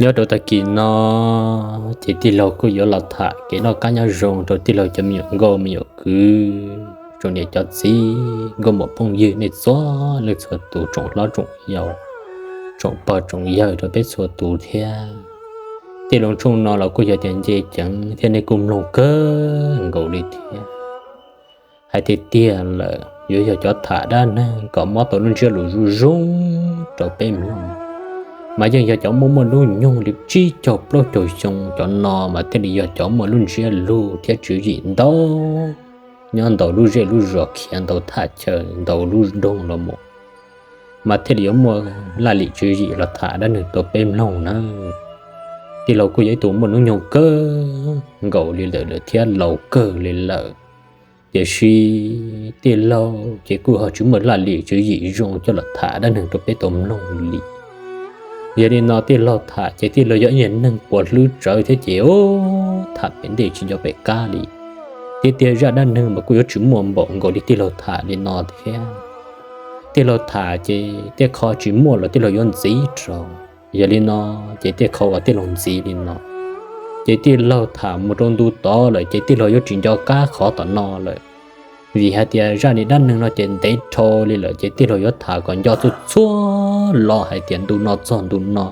Nyob rau tag kis no ces tij laug kuj yuav los tham kev noj qab nyob zoo rau tij laug cov me nyuam nkauj me nyuam kwv, tsoom niam cov txiv, nkauj muam phooj ywg nej txhua leej txhua tus, tsoom hlob tsoom yau, tsoom pog tsoom yawg rau peb txhua tus thiab. Tij laug Tshooj no los kuj yog tias nce ceev thiab nej kuj mloog kawg nkaus li thiab. Hais tiag tiag lawm yuav yog cov tham dab neeg kom mob tau lub ntsiab lus zuj zus rau peb mloog, mas yeej yog cov muaj muaj hnub nyoog li tsib caug plaub caug xyoo cov no mas thiaj li yog cov muaj lub ntsiab lus thiab tswv yim ntau, nyob ntau lub zej lub zos, khiav ntau thaj chaw, ntau lub nroog los mus, mas thiaj li yuav muaj laj lim tswv yim los tham dab neeg rau peb mloog na. Tij laug kuj yog ib tug muaj hnub nyoog kawg nkaus li lawm thiab laus kawg li lawm, tiam sis tij laug ces kuj ho tsis muaj laj lim tswv yim zoo coj los tham dab neeg rau peb tau mloog li. Yog li no tij laug tham ces tij laug yog ib nyuag neeg puas hlwb tsawv thiab ces tham pem ntej tsis nco pem qab li. Tiag tiag zaj dab neeg mas kuj yuav tsis muaj npaum nkaus li tij laug tham li no thiab. Tij laug tham ces tej qho tsis muaj los tij laug yuav ntxiv rau. Yog li no ces tej qho uas tij laug ntxiv li no ces tij laug tham mus rau ntu tod lawm ces tij laug yuav tsis nco qab qhov tom no lawm. Vim hais tias zaj niag dab neeg no ces ntev dhau li lawm ces tij laug yuav tham kom nco txhua txhua lo hais tias ntu no txog ntu no,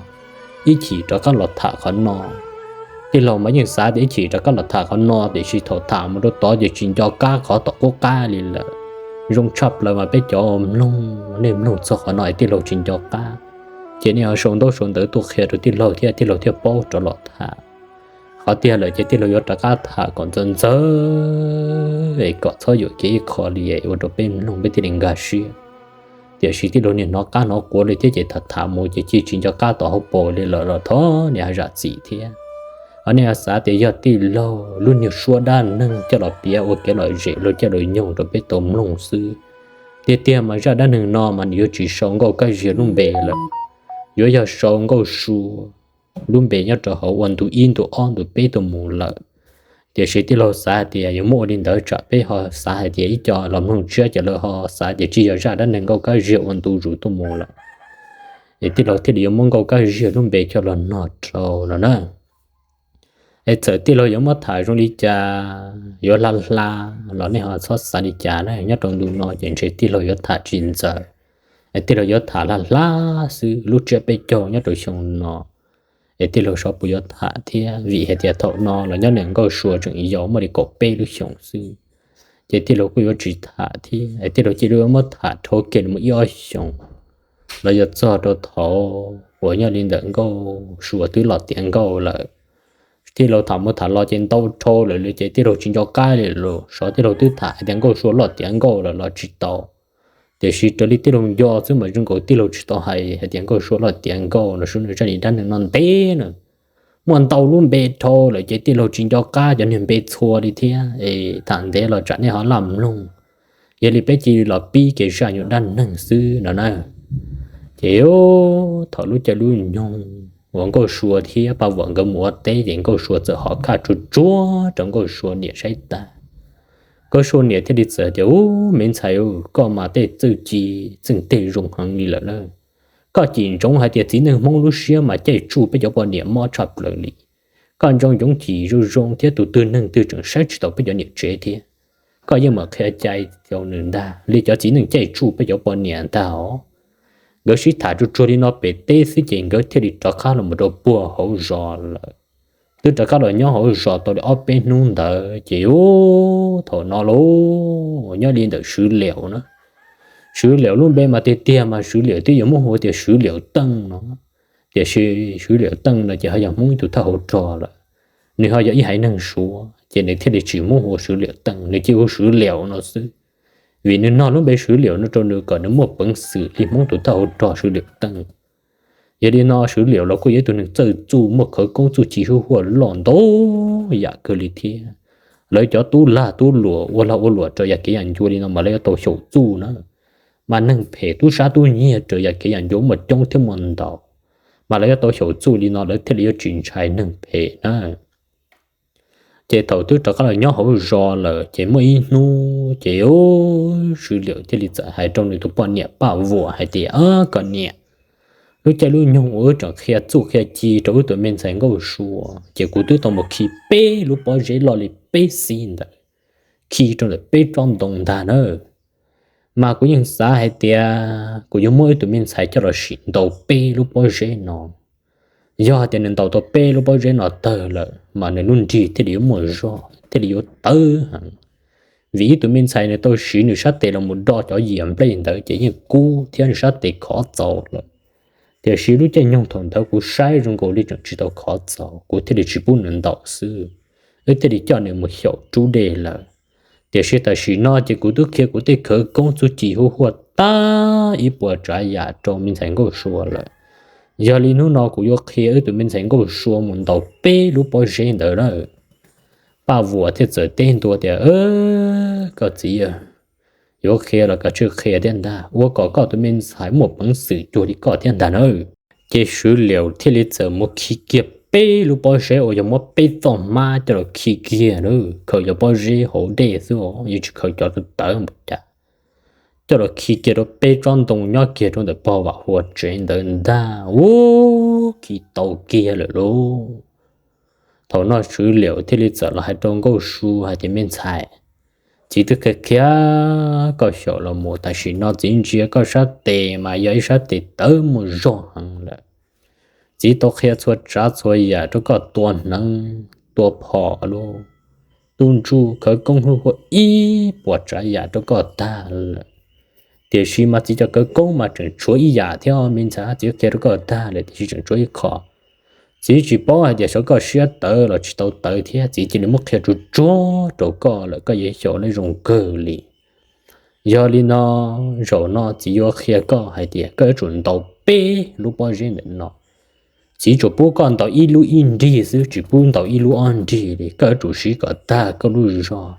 ib chim rov qab los tham qhov no. Tij laug mas yeej xav tias ib chim rov qab los tham qhov no tiam sis thaum tham mus rau tod ces tsis nco qab qhov tom qub qab li lawm. Zoo tshaj plaws mas peb cov mloog, nej mloog txog qhov no es tij laug tsis nco qab ces nej ho sau ntaub sau ntawv tuaj qhia rau tij laug thiab tij laug thiaj paub rov los tham. Qhov tiag lawm ces tij laug yuav rov qab tham kom ntxaws ntxaws es kom txhob yuam kev ib qho li ua rau peb mloog peb thiaj li nkag siab. Tiam sis tij laug niag hnov qab hnov quav li thiab ces tham tham mus ces cia tsis nco qab tom hauv paus li lawm los thov nej ho zam txim thiab. Ho nej ho xav tias yog tij laug lub niag suab dab neeg coj los piav ua kev lom zem los coj los nyoog rau peb tau mloog xwb. Tiag tiag mas zaj dab neeg no mas nws yuav tsis sau Nkauj Kab Ziag lub npe lawm, yuav yog sau Nkauj Sua lub npe nyob rau hauv ua ntu ib ntu ob ntu peb tuaj mus lawm. Tiam sis tij laug xav hais tias yuav muab ua li ntawd tsam peb ho xav hais tias ib co los mloog tshiab ces lawv ho xav tias tsis yog zaj dab neeg Nkauj Kab Ziag ua ntu zus tuaj mus lawm. Es tij laug thiaj li yuav muab Nkauj Kab Ziag lub npe coj los nog rau no na. Es txawm tij laug yuav muab tham zoo li cas, yuav hla hla los nej ho txhob xav li cas na, nyob rau ntu no ces ntshe tij laug yuav tham tsis ntxaws. Es tij laug yuav tham hla hla xwb, lub tsiab peb caug nyob rau xyoo no. Es tij laug xyov puas yuav tham thiab, vim hais tias thaum no los nyob niam Nkauj Sua tseem yau muaj li kaum peb lub xyoos xwb. Ces tij laug kuj yuav tsis tham thiab, es tij laug cia li yuav muab tham dhau kiag li mus ib ob xyoos los yog txog rau thaum uas nyob li ntawm Nkauj Sua twb loj tiav nkauj lawm. Tij laug tham mus tham los ces ntau dhau lawm li ces tij laug tsis nco qab li lawm, xyov tij laug twb tham hais tias Nkauj Sua loj tiav nkauj lawm los tsis tau. Tiam sis raws li tij laug nco xwb mas zoo nkaus tij laug tsis tau hais hais tias Nkauj Sua loj tiav nkauj no, sub nws zaj niag dab neeg no ntev na, muaj ntau lub npe dhau lawm ces tij laug tsis nco qab cov niag npe txhua li thiab, es tham ntev los tsam nej ho laj mloog. Yog li peb cia li los pib kev zaj nyuag dab neeg xwb no na. Ces thaum lub caij lub nyoog uas Nkauj Sua thiab Paj Vuam nkawd mus ua teb ces Nkauj Sua txawm hom kaj tsuag tsuag rau Nkauj Sua niam saib tag. Nkauj Sua niam thiaj li txawm tias, Ub, me ntxhais, koj mas tej txuj ci txwj teg zoo heev li lawm na. Koj cim ntsoov hais tias txiv neej Hmoob lub siab mas caij tsuj peb cov poj niam mob tshaj plaws li. Koj nco ntsoov cim zoo zoo thiab, tus twg neeg twg tseem saib tsis taus peb cov niam tsev thiab. Koj yeej mam qhia cai rau nws ntag, li cov txiv neej caij tsuj peb cov poj niam ntag os. Nkawd sib tham tsuag tsuag li no pem teb xwb ces nkawd thiaj li rov qab los mus rau puag hauv zos lawm. Twb rov qab los nyob hauv zos tau li ob peb hnub ntawd ces ub, thaum no lauj, nyob li ntawm Swv Liaum na. Swv Liaum lub npe mas tiag tiag mas Swv Liaum twb yuav muab hu tias Swv Liaum Teej no, tiam sis Swv Liaum Teej no ces ho yog Hmoob ib tug thawj hauv rog lawm. Nws ho yog ib haiv neeg Suav ces nws thiaj li tsis muab hu Swv Liaum Teej, nws cia hu Swv Liaum no xwb, vim nws nog lub npe Swv Liaum no rau nws kom nws muaj peev xwm li Hmoob tus thawj hauv rog Swv Liaum Teej. Yog li no Swv Liaum los kuj yog ib tug neeg txawj txuj, muaj khawv koob txuj ci huaj huaj loj ntau yam kawg li thiab. Lawv cov tub lag tub luam ua lag ua luam raws yam kev yam ncua li no mas lawv yuav tau xyaum txuj na. Mas neeg phem tub sab tub nyiag raws yam kev yam ncua muaj coob thiab muaj ntau, mas lawv yuav tau xyaum txuj li no lawv thiaj li yuav tsis ntshai neeg phem na. Ces thaum twb rov qab los nyob hauv zos lawm ces muaj ib hnub ces Swv Liaum thiaj li txawm hais rau nws tus poj niam Paj Vuam hais tias, Koj niam, Lub caij lub nyoog uas wb tseem qhia txuj qhia ci rau wb tus me ntxhais Nkauj Sua ces kuv twb tau mus khi peb lub pob zeb loj li peb xib ntawd, khi rau ntawm peb tsob ntoo ntag na. Mas kuv yeej xav hais tias kuv yuav muab wb tus me ntxhais coj los sim ntaus peb lub pob zeb no. Yog hais tias nws ntaus tau peb lub pob zeb no tawg lawm mas nws lub nrig thiaj li yuav muaj zog thiaj li yuav tawv heev. Vim ib tus me ntxhais nws tau siv nws sab tes los mus do cov yias nplej ntawd ces yeej kub thiab nws sab tes khov txaus lawm. Tiam sis lub caij nyoog thaum ntawd kuv saib zoo nkaus li tseem tsis tau khov txaus, kuv thiaj li tsis pub nws ntaus xwb, wb thiaj li coj nws mus xyaum rub dej lawm. Tiam sis tam sim no ces kuv twb qhia kuv tej khawv koob txuj ci huaj huaj tag ib puas tsav yam rau me ntxhais Nkauj Sua lawm. Yog li hnub no kuv yuav qhia wb tus me ntxhais Nkauj Sua mus ntaus peb lub pob zeb ntawd na. Paj Vuam thiaj txawm teb ntua tias, Koj txiv, yuav qhia los kav tsij qhia thiab ntag, ua kom koj tus me ntxhais muaj peev xwm cuag li koj thiab ntag na. Ces Swv Liaum thiaj li txawm mus khi kiag peb lub pob zeb uas yog muab peb txoj hmab coj los khi kiag na, khaws cov pob zeb hauv dej xwb, yeej tsis khaws cov tawv npaum cas, coj los khi kiag rau peb tsob ntoo nyob kiag rau ntawm pog Vam Huas tsev ntawd ntag. Ub, khi tau kiag lawm lauj. Thaum no Swv Liaum thiaj li txawm los hais rau Nkauj Sua hais tias, Me ntxhais, txiv twb qhia qhia koj xyaum los mus, tam sim no txiv ntsia koj sab tes mas yog ib sab tes tawv muaj zog heev lawm. Txiv tau qhia txhua tsav txhua yam rau koj tua hneev, tua phom lauj, tu ntsuj, khawv koob, huaj huaj ib puas tsav yam rau koj tag lawm. Tiam sis mas txiv cov khawv koob mas tseem tshuav ib yam thiab me ntxhais, txiv qhia rau koj tag lawm tiam sis tseem tshuav ib qho. Txiv tsis paub hais tias xyov koj siab tawv los tsis tau tawv thiab, txiv cia li muab qhia tsuag tsuag rau koj lawm, koj yuav xyaum lawm zoo kawg li. Yog li no, zaum no txiv yuav qhia koj hais tias koj yuav tsum ntaus peb lub pob zeb ntawm no. Txiv tsuas pub koj ntaus ib lub ib nrig xwb, tsis pub ntaus ib lub ob nrig li, koj yuav tsum siv kom tag koj lub zog.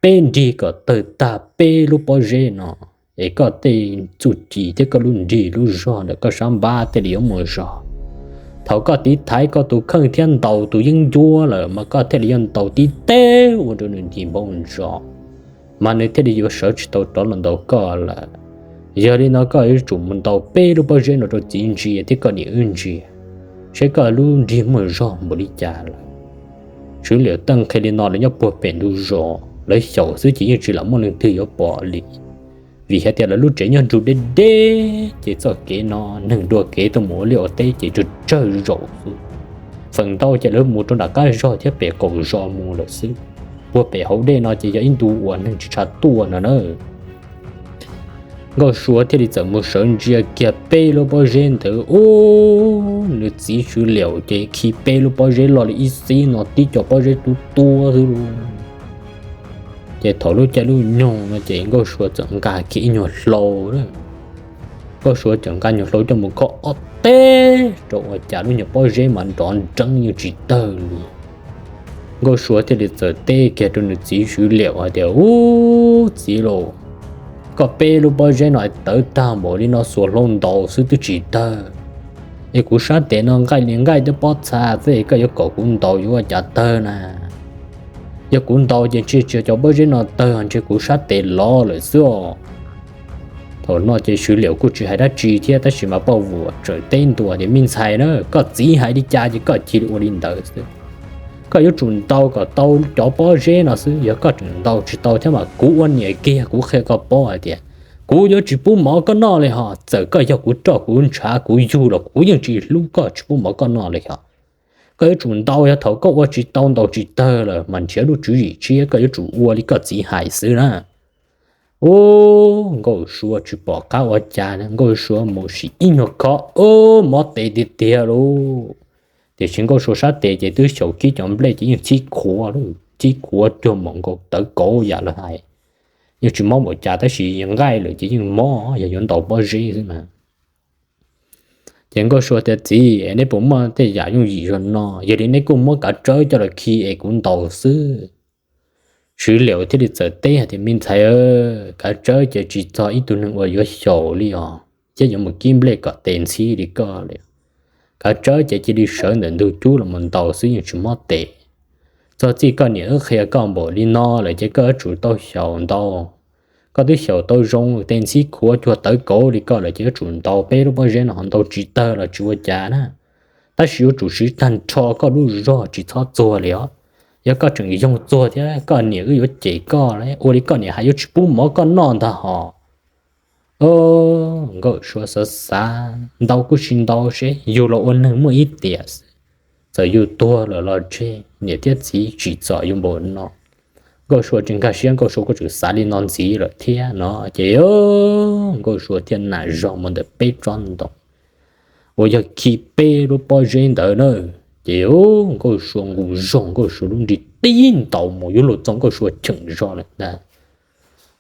Peb nrig kom tawg tag peb lub pob zeb no, es koj tej txuj ci thiab koj lub nrig lub zog ntawm koj sab npab thiaj li yuav muaj zog. Thaum koj tiv thaiv koj tus kheej thiab ntaus tus yeeb ncuab lawm mas koj thiaj li yuav ntaus tib teg ua rau nws nti npaum ntsos, mas nws thiaj li yuav sawv tsis tau rov los ntaus koj lawm. Yog li no koj yuav tsum mus ntaus peb lub pob zeb no rau txiv ntsia thiab koj niam wb ntsia, saib koj lub nrig muaj zog npaum li cas lawm. Swv Liaum tau qhia li no lawv nyob puag pem ntug zos, lawv xyaum xwb ces yeej tsis lam muaj leej twg yuav pom li. Vim hais tias lawv lub tsev nyob nrug deb deb ces txoj kev no neeg dua kev tuaj mus ua liaj ua teb ces tsawg tsawg zaus xwb. Feem ntau ces lawv mus rau nram qab zog thiab pem qaum zos mus lawm xwb. Puag pem hauv dej no ces yog ib ntu uas neeg tsis tshua tuaj no na. Nkauj Sua thiaj li txawm mus sawv ntsia kiag peb lub pob zeb ntawd, ub, nws txiv Swv Liaum ces khi peb lub pob zeb loj li ib xib no tib co pob zeb tub tuab xwb lauj. Ces thaum lub caij lub nyoog no ces Nkauj Sua txawm nqa kiag ib nyuag hlau. Nkauj Sua txawm nqa nyuag hlau coj mus kho ob teg rau ua cas lub nyuag pob zeb mas nrov nreeb yeej tsis tawg li. Nkauj Sua thiaj li txawm teb kiag rau nws txiv Swv Liaum hais tias, Ub, txiv lauj, koj peb lub pob zeb no tawv tag npaum li no xuas hlau ntaus xwb twb tsis tawg, es kuv sab tes no nqaij li nqaij twb pob txha xwb es koj yuav kom kuv ntaus yuav ua cas tawg na? Yog kuv ntaus ces ntshe tsis yog cov pob zeb no tawg, ntshe kuv sab tes lov lawm xwb os. Thaum no ces Swv Liaum kuj tsis hais dab tsi thiab tab sis mas Paj Vuam txawm teb ntua tias, Me ntxhais na, koj txiv hais li cas ces koj cia li ua li ntawd xwb. Koj yuav tsum ntaus kom tau cov pob zeb no xwb, yog koj tseem ntaus tsis tau thiab mas kuv ua niam kiag kuv qhia koj paub hais tias kuv yuav tsis pub mov koj noj li hos, txawm koj yog kuv roj kuv ntshav kuv yug los kuv yeej tsis hlub koj tsis pub mov koj noj li hos. Koj yuav tsum ntaus, yog thaum koj ua tsis tau ntaus tsis tawg lawm mas nrhiav lub tswv yim tshiab, koj yuav tsum ua li koj txiv hais xwb na. Ub, Nkauj Sua tsis pom qab ua cas, Nkauj Sua mus sim ib nyuag khob, ub, mob tes tiag tiag lauj. Tiam sis Nkauj Sua sab tes ces twb xyaum kib cov nplej ces yeej txhib khuav lauj, txhib khuav cuag npaum nkaus tawv kauv yam lawv hais. Yeej tsis mob npaum cas tab sis nqaij lawm ces yeej mob, yog yuav ntaus pob zeb xwb mas. Ces Nkauj Sua tias, Txiv, neb puas muaj tej yam yooj yim zog no? Yog li neb kuj muab kav tsawb coj los khi es kuv ntaus xwb. Swv Liaum thiaj li txawm teb hais tias, Me ntxhais, kav tsawb ces tsis txog ib tug neeg uas yuav xyaum li os, thiab yuav mus kib nplej kom tes ntxhib li koj li. Kav tsawb ces cia li sawv ntawm ntug cub los mus ntaus xwb yeej tsis mob tes. Txog txij koj niam wb qhia koj npaum li no lawm ces koj yuav tsum tau xyaum ntaus. Koj twb xyaum tau zoo tej ntxhib khuav cuag tawv kauv li koj lawm ces yuav tsum ntaus peb lub pob zeb no, ho ntaus tsis tawg los tsis ua cas na. Tab sis yuav tsum siv tag nrho koj lub zog tsis txhob txuag li os. Yog koj tseem yoog txuag thiab koj niam wb yuav cem koj, ua li koj niam hais yuav tsis pub mov koj noj ntag hos. Nkauj Suav xav xav, ntau kuj tsis ntau seb, yus los ua neeg muaj ib tiam xwb, txawm yus tuag lawm los tseg, niam thiab txiv tsim txom yus npaum no. Nkauj Suav tsis nkag siab, Nkauj Suav kuj tseem xav li no ntxiv lawm thiab no ces Nkauj Suav thiaj nam zog mus ntawm peb tsob ntoo uas yog khi peb lub pob zeb ntawd na. Ces Nkauj Suav nqus zog Nkauj Suav lub nrig tib ntaus mus yuav luag txog Nkauj Suav cheem zog lawm ntag.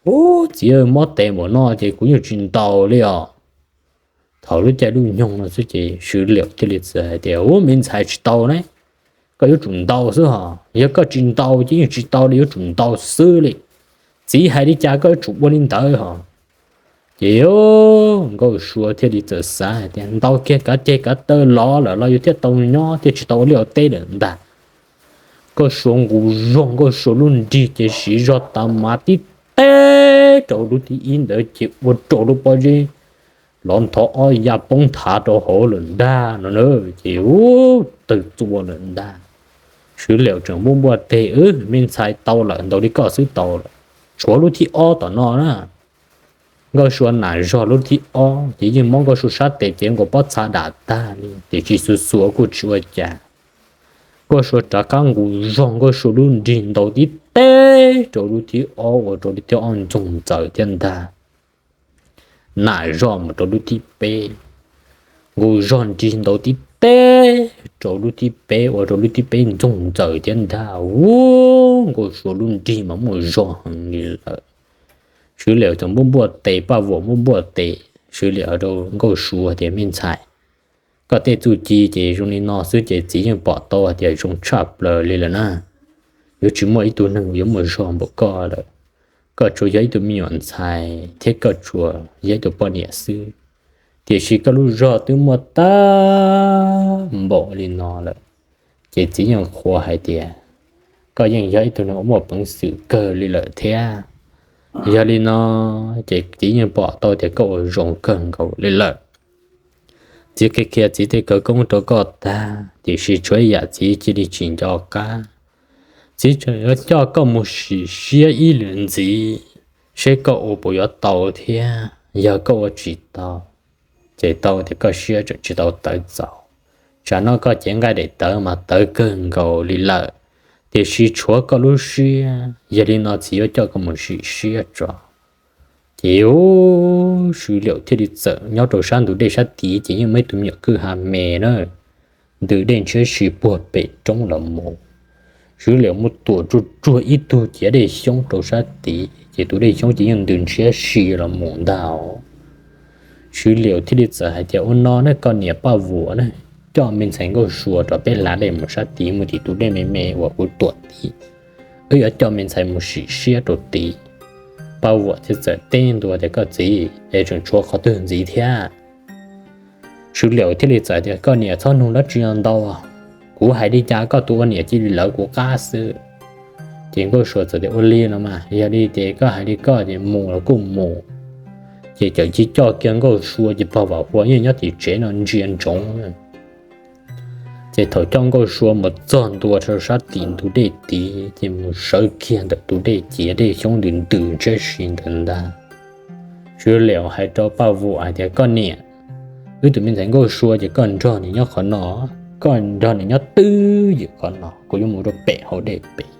Ub, txiv, mob tes npaum no ces kuv yeej tsis ntaus li os. Thaum lub caij lub nyoog no xwb ces Swv Liaum thiaj li txawm hais tias, Ub, me ntxhais, tsis tau ne, koj yuav tsum ntaus xwb hos. Yog koj tsis ntaus ces yeej tsis tau li, yuav tsum ntaus xwb li. Txiv hais li cas koj yuav tsum ua li ntawd hos. Ces Nkauj Suav thiaj li txawm xav hais tias, Ntaus kiag kav ceg kav taw los lawm los yus thiaj tau nyob, thiaj tsis tau ua liaj ua teb lawm ntag. Nkauj Suav nqus zog Nkauj Suav lub nrig ces siv zog tas mas tib teb rau lub thib ib ntawd ces ua rau lub pob zeb lov nthov ob ya poob nthav rau hauv lawm ntag no na. Ces ub, tawg txua lawm ntag. Swv Liaum tseem npuaj npuaj teg, Me ntxhais, tau lawm, ntaus li koj xwb tau lawm. Tshuav lub thib ob tom no na. Nkauj Suav nam zog lub thib ob ces yeej mob Nkauj Suav sab tes cev nkaus pob txha dam tag li, tiam sis xuas xuas kuj tsis ua cas. Nkauj Suav rov qab nqus zog Nkauj Suav lub nrig ntaus tib teb rau lub thib ob ua rau lub thib ob ntxoog ntxaws thiab ntag. Nam zog mus rau lub thib peb, nqus zog nrig ntaus tib teb rau lub thib peb ua rau lub thib peb ntxoog ntxaws thiab ntag. Ub, Nkauj Suav lub nrig mas muaj zog heev li lawm. Swv Liaum txawm npuaj npuaj tes, Paj Vuam npuaj npuaj tes, Swv Liaum hais rau Nkauj Suav tias, Me ntxhais, koj tej txuj ci ces zoo li no xwb ces txiv yeej pom tau hais tias zoo tshaj plaws li lawm na. Yuav tsis muaj ib tug neeg yuav muaj zog npaum koj lawm. Koj tsuas yog ib tug me nyuam ntxhais thiab koj tsuas yog ib tug poj niam xwb, tiam sis koj lub zog twb muaj tag npaum li no lawm, ces txiv yeej qhuas hais tias koj yeej yog ib tug neeg uas muaj peev xwm kawg li lawm thiab. Yog li no ces txiv yeej pom tau tias koj ua zoo kawg nkaus li lawm. Txiv qhia qhia txiv tej khawv koob rau koj tag, tiam sis tshuav ib yam txiv cia li tsis nco qab. Txiv tseem yuav coj koj mus sim siab ib lwm ntxiv, seb koj ua puas yuav tau thiab. Yog koj ua tsis tau, ces tau tias koj siab tseem tsis tau tawv txaus. Tsam no koj cev nqaij daim tawv mas tawv kawg nkaus li lawm, tiam sis tshuav koj lub siab. Yog li no txiv yuav coj koj mus sim siab tso. Ces Swv Liaum thiaj li txawm nyob rau sab ntug dej sab tid, ces yeej muaj ib tug me nyuam kwj ha me na, ntws dej ntshiab si puag pem roob los mus. Swv Liaum mus tuam tsuag tsuag ib tug ciav dej xyoob rau sab tid, ces tus dej xyoob ces yeej ntws ntshiab si los mus ntag. Swv Liaum thiaj li txawm hais tias, Ua no ne koj niam Paj Vuam na, coj me ntxhais Nkauj Sua rov peb hla dej mus sab tid, mus tim tus dej me me uas kuv tuam tid. Wb yuav coj me ntxhais mus sim siab rau tid. Paj Vuam thiaj txawm teb ntua tias, Koj txiv, es tseem tshuav qhov twg ntxiv thiab? Swv Liaum thiaj li txawm tias, Koj niam, txhob nug dab tsi ntau, kuv hais li cas koj tus ua niam cia li lawv kuv qab xwb. Ces Nkauj Sua txawm tias, Ua li no mas, yog li ces koj hais li koj ces mus los kuj mus. Ces cawm cia coj kiag Nkauj Sua ces pog Vam Hua yeej nyob tim tsev no ntsia ntsoov. Ces thaum coj Nkauj Sua mus txog ntua rau sab tim ntug dej tid, ces mus sawv kiag ntawm tus dej ciav dej xyoob ntws ntws ntshiab si ntawd ntag. Swv Liaum hais rau Paj Vuam hais tias, Koj niam, wb tus me ntxhais Nkauj Sua ces koj nrog nws nyob qhov no, koj nrog nws nyob twj ywm qhov no, kuv yuav mus rau pem hauv dej pem.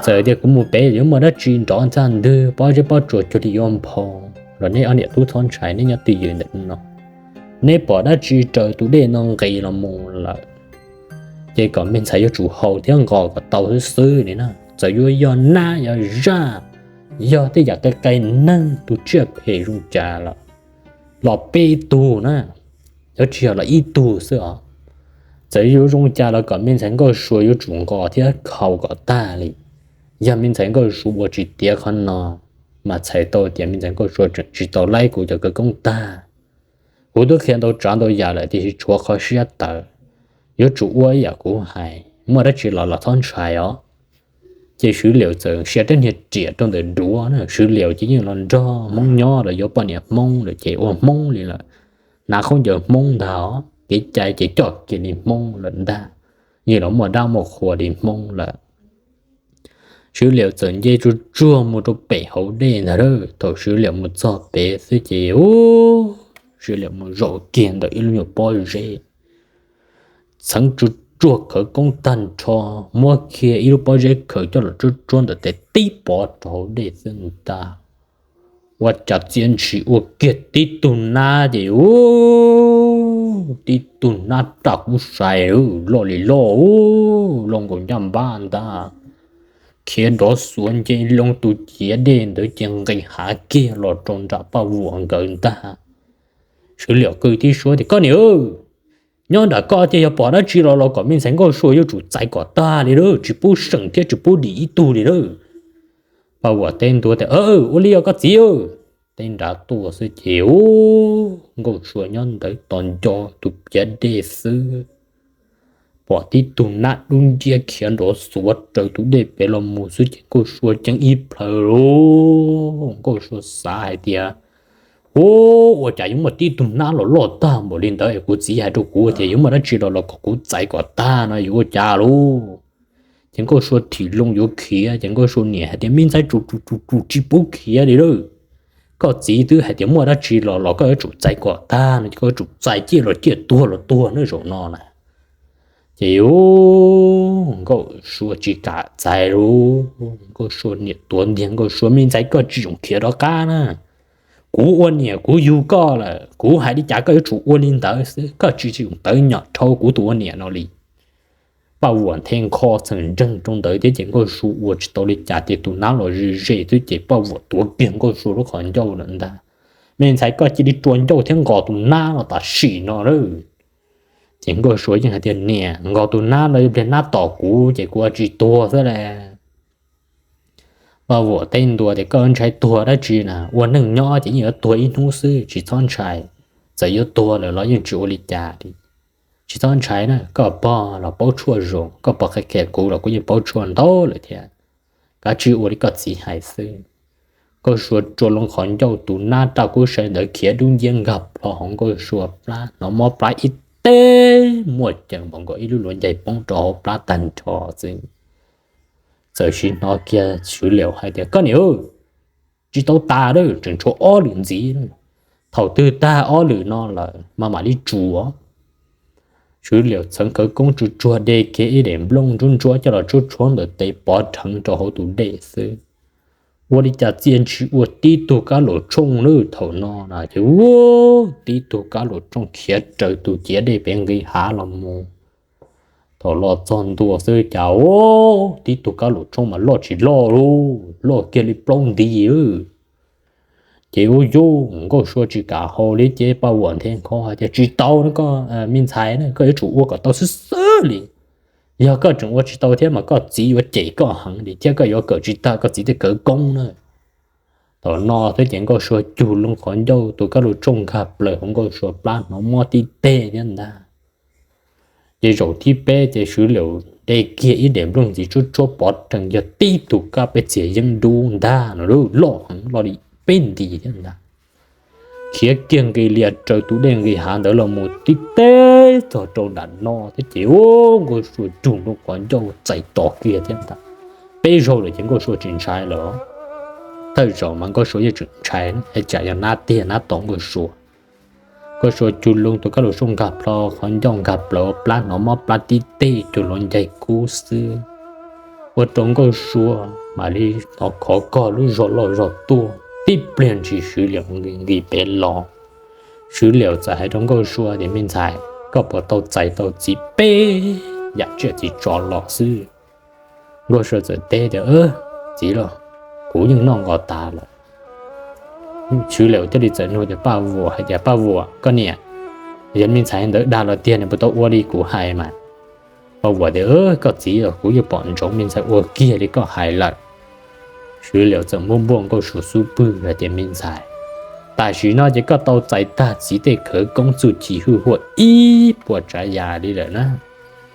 Txawm tias kuv mus pem yuav muaj dab tsi nrov ntxaj ntwg, pob zeb pob tsuas cuag li yuav nphau los neb ob niam tub txhob ntshai, neb nyob twj ywm ntawm no. Neb pom dab tsi raws tus dej no nqis los mus lawm, ces kom me ntxhais yuav tsum haus thiab nqos kom tau xwb xwb li na. Txawm yuav yog nab yog zaj, yog tej yam qis qis neeg tus tsiaj phem zoo cas los, los peb tug na, yuav tsis yog los ib tug xwb os. Txawm yuav zoo cas los kom me ntxhais Nkauj Sua yuav tsum nqos thiab haus kom tag li. Yog me ntxhais Nkauj Sua ua tsis tiav qhov no, mas txhais tau tias me ntxhais Nkauj Sua tseem tsis tau laib kuv cov khawv koob tag. Kuv twb qhia ntau tsav ntau yam lawm tiam sis tshuav qhov siab tawv. Yuav tsum ua ib yam kuv hais, muaj dab tsi los los txhob ntshai os. Ces Swv Liaum txawm sia rab niag riam rau ntawm duav na, Swv Liaum ces yeej los nrog Hmoob nyob los yuav poj niam Hmoob lawm ces ua Hmoob li lawm, hnav khaub ncaws Hmoob ntag, kev cai ces coj kiag li Hmoob lawm ntag, yeej los muaj dab muaj qhua li Hmoob lawm. Swv Liaum txawm nce tsuag tsuag mus rau pem hauv dej ntag lauj. Thaum Swv Liaum mus txog pem xwb ces ub, Swv Liaum mus zaum kiag ntawm ib lub nyuag pob zeb, txheev tsuag tsuag khawv koob tag nrho, muab kiag ib lub pob zeb khaws coj los tsuab tsuab ntawm tes tib pov rau hauv dej xwb ntag. Ua cas txia ntshis ua kiag tib tug nab ces ub, tib tug nab raj kub sai loj li loj, loj nkaus ncaj npab ntag, khiav nrov xuav nce loo tus ciav dej ntawd ces nqis hav kiag los rau nram Paj Vuam nkawd ntag. Swv Liaum qw tib suab tias, Koj niam, nyob nram koj ces yog pom dab tsi los los kom me ntxhais Nkauj Sua yuav tsum txais kom tag li lauj, tsis pub seem thiab tsis pub dim ib tug li lauj. Paj Vuam teb ntua tias, Ua li os koj txiv. Teb nrad tuaj xwb ces ub, Nkauj Sua nyob ntawd tos nco tus ciav dej xwb, pom tib tug nab dub nciab khiav nrov xuav raws tus dej pem los mus xwb ces Nkauj Sua ceeb ib plhaw lauj. Nkauj Sua xav hais tias, Ub, ua cas yuav muaj tib tug nab los loj tag npaum li ntawd es kuv txiv hais rau kuv tias yuav muaj dab tsi los los kom kuv txais kom tag no yuav ua cas lauj? Ces Nkauj Sua thim loo yuav khiav ces Nkauj Sua niam hais tias, Me ntxhais, tsum tsum tsum tsum tsis pub khiav li lauj. Koj txiv twb hais tias muaj dab tsi los los koj yuav tsum txais kom tag no ces koj yuav tsum txais, ciaj los ciaj, tuag los tuag na zaum no na. Ces ub, Nkauj Sua tsis kam txais lauj. Nkauj Sua niam tuav ntiag Nkauj Sua, Me ntxhais, koj tsis txhob khiav rov qab na. Kuv ua niam kuv yug koj lawm, kuv hais li cas koj yuav tsum ua li ntawd xwb, koj tsis txhob tawv nyom dhau kuv tus ua niam no li. Paj Vuam nthe nkho txheem nreeg rau ntawd thiab ces Nkauj Sua ua tsis tau li cas tias tus nab los ze ze xwb ces Paj Vuam tuav kiag Nkauj Sua lub qhov ncauj lawm ntag. Me ntxhais, koj cia li rua ncauj thiab nqos tus nab no tam sim no lauj. Ces Nkauj Sua yeej hais tias, Niam, nqos tus nab no ib pliag nab tom kuv ces kuv ua tsis tuag xwb las. Paj Vuam teb ntua tias, Koj ntshai tuag dab tsi na, ua neej nyob ces yeej yuav tuag ib hnub xwb, tsis txhob ntshai. Txawm yuav tuag lawm los yeej tsis ua li cas li. Tsis txhob ntshai na, koj pog los paub tshuaj zoo, koj pog qhia kuv los kuv yeej paub tshuaj ntau lawm thiab. Kav tsij ua li koj txiv hais xwb. Nkauj Sua rua loo qhov ncauj, tus nab raj kub sai ntawd khiav dub nciab nkag plho hauv Nkauj Sua plab, hnov mob plab ib teg muaj ceem npaum nkaus ib lub luav ncaig poob rau hauv plab tag nrho xwb. Txawm sim hnov kiag Swv Liaum hais tias, Koj niam, tsis tau tas lawm, tseem tshuav ob lwm ntxiv. Thaum twg tag ob lwm no lawm mas mam li tsuas. Swv Liaum txheev khawv koob tsuag tsuag de kiag ib daim nplooj ntsuab ntsuab coj los tshuab tshuab ntawm tes pov rheev rau hauv tus dej xwb. Ua li cas txia ntshis ua tib tug kab laum tshooj lawm thaum no na ces ub, tib tug kab laum tshooj khiav raws tus ciav dej pem nqis hav los mus. Thaum los txog ntua xwb cas ub, tib tug kab laum tshooj mas loj tsis loj lauj, loj kiag li plaub nti. Ces ub yub, Nkauj Sua tsis kam haus li ces Paj Vuam nthe nkho hais tias, Tsis tau na koj me ntxhais na, koj yuav tsum ua kom tau xwb xwb li. Yog koj tseem ua tsis tau thiab mas koj txiv yuav cem koj heev li thiab koj yuav kawm tsis tag koj txiv tej khawv koob na. Thaum no thiab ces Nkauj Sua cug loo qhov ncauj, tus kab laum tshooj nkag plaws hauv Nkauj Sua plab, hnov mob tib teg thiab ntag. Ces zaum thib peb ces Swv Liaum de kiag ib daim nplooj ntxiv tshuab tshuab pov rheev, yog tib tug kab peb txiag yeeb dub ntag no, loj heev, loj li peb nti thiab ntag. Khiav kiag nqis lias raws tus dej nqis hav ntawd los mus tib teg txog rau nram no thiab ces ub, Nkauj Sua cug loo qhov ncauj txais tos kiag thiab ntag. Peb zaug lawm ces Nkauj Sua tsis ntshai lawm. Thawj zaug mas Nkauj Sua yeej tseem ntshai, tsam yog nab tiag nab tom Nkauj Sua. Nkauj Sua cug loo, tus kab laum tshooj nkag plho, qhov ncauj nkag plaws, plab hnov mob plab tib teg, cug luav ncaig kub xwb. Ua rau Nkauj Sua mam li hnov khov kho lub zog loj zog tuaj, tib pliag ntshis Swv Liaum nqis pem los. Swv Liaum txawm hais rau Nkauj Sua tias, Me ntxhais, koj puas tau txais tau txiv peb yam tsiaj txiv tso los xwb? Nkauj Sua txawm teb tias, Txiv los, kuv yeej noj nqos tas lawm. Swv Liaum thiaj li txawm nug tias Paj Vuam hais tias, Paj Vuam, koj niam, yog me ntxhais ntawd dag los tiag, nws puas tau ua li kuv hais mas? Paj Vuam tias, Koj txiv los, kuv yeej pom ntsoov me ntxhais ua kiag li koj hais lawm. Swv Liaum txawm npuaj npuaj Nkauj Sua xub pwg hais tias, Me ntxhais, tam sim no ces koj tau txais tag txiv tej khawv koob txuj ci hwj huaj ib puas tsav yam li lawm na.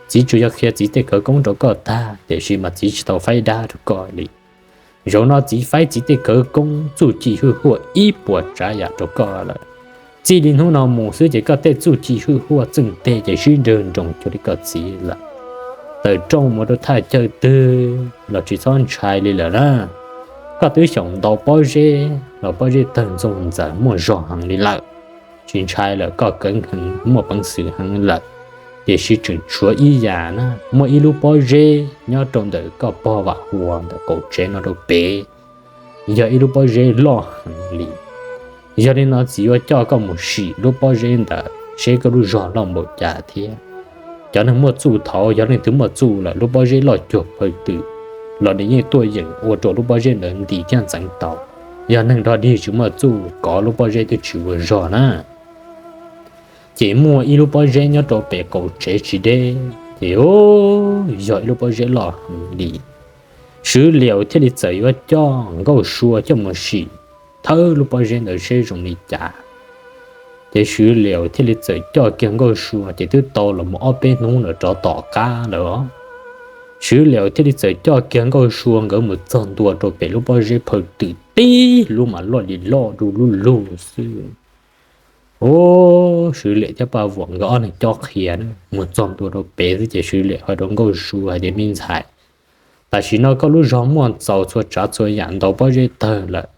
Txiv tsuas yog qhia txiv tej khawv koob rau koj tag, tiam sis mas txiv tsis tau faib dab rau koj li. Zaum no txiv faib txiv tej khawv koob txuj ci hwj huaj ib puas tsav yam rau koj lawm. Txij li hnub no mus xwb ces koj tej txuj ci hwj huaj txwj nteg ces sib nrawg nroos cuag li koj txiv lawm. Tawm rooj mus rau thaj chaw twg los tsis txhob ntshai li lawm na. Koj twb xyaum ntaus pob zeb los pob zeb tawg ntxoog ntxaws muaj zog heev li lawm. Tsis ntshai lawm, koj kawv heev muaj peev xwm heev lawm. Tiam sis tseem tshuav ib yam na, muaj ib lub pob zeb nyob rau ntawm koj pog Vam Huas ntawm qaum tsev no rau pem, yog ib lub pob zeb loj heev li. Yog li no txiv yuav coj koj mus sim lub pob zeb ntawd seb koj lub zog loj npaum cas thiab. Cov neeg muaj txuj thaud yog leej twg muaj txuj lawm lub pob zeb loj cuag phaw twm los nws yeej tuaj yeem ua rau lub pob zeb ntawd nti thiab ntxeev tau. Yog neeg dog dig tsis muaj txuj kov lub pob zeb twb tsis ua zog na. Ces muaj ib lub pob zeb nyob rau pem qaum tsev tsis deb, ces yog ib lub pob zeb loj heev li. Swv Liam thiaj li txawm yuav coj Nkauj Sua coj mus sim thawb lub pob zeb ntawd seb zoo li cas. Ces Swv Liam thiaj li txawm coj kiag Nkauj Sua, ces twb tau los mus ob peb hnub lawm rov tom qab lawm os. Swv Liam thiaj li txawm coj kiag Nkauj Sua nkawd mus txog ntua rau pem lub pob zeb phaw twm tib lub mas loj li loj du lub lug xwb. Ub, Swv Liam thiab Paj Vuam nkawd ob leeg cob qhia, mus txog ntua rau pem xwb ces Swv Liam hais rau Nkauj Sua hais tias, me ntxhais, tam sim no koj lub zog muaj txaus txhua tsav txhua yam ntaus pob zeb tawg lawm,